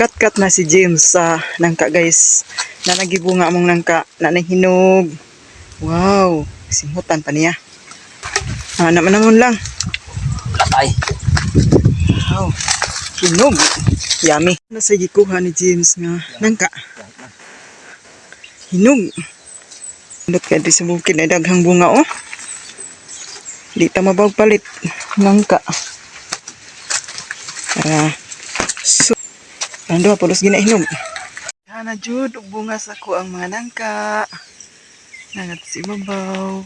Nagkat-kat na si James sa nangka, guys. Na nagibunga among nangka, na hinog. Wow, simhutan pa niya. Ah, naman naman lang. Ay. Wow. Hinog. Yummy. Nasa gikuha ni James nga nangka. Hinog. Indot kay diri sa bukid ay daghang bunga oh. Di ta mabawg palit nangka. Para so ando pulos gina hinog. Hana jud og bunga sa ko ang mga nangka. Nangat si ibabaw.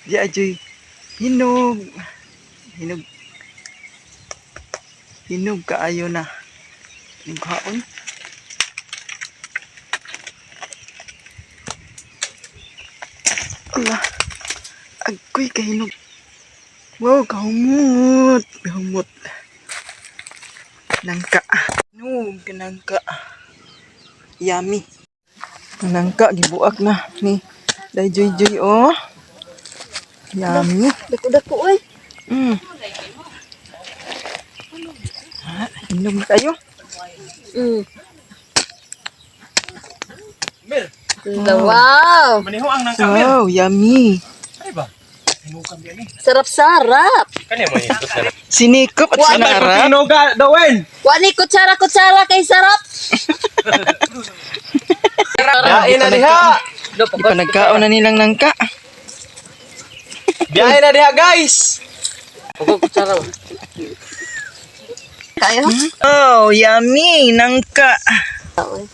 Di ajoy hinog. Hinog. Hinog kaayo na. Ning kaon. Allah. Agoy kahinog. Wow, kahumot. Kahumot. Nangka. Hinog, nangka. Yummy. Nangka, gibuak na ni Day Joy Joy oh. Yummy. Dako-dako oy. Ha, hinog na kayo. Wow! Maniho ang nangka, Mir. Wow, yummy. Ay ba? Hinukan biya ni. Sarap-sarap. Kani mo yung na. Sinikop at sinarap. Hinuga, dawen. Wani kutsara-kutsara kay sarap. Biyahe na diha. Di pa nagkaon na nilang nangka. Biyahe na diha, guys. Kayo? Oh, yummy, nangka. Oy.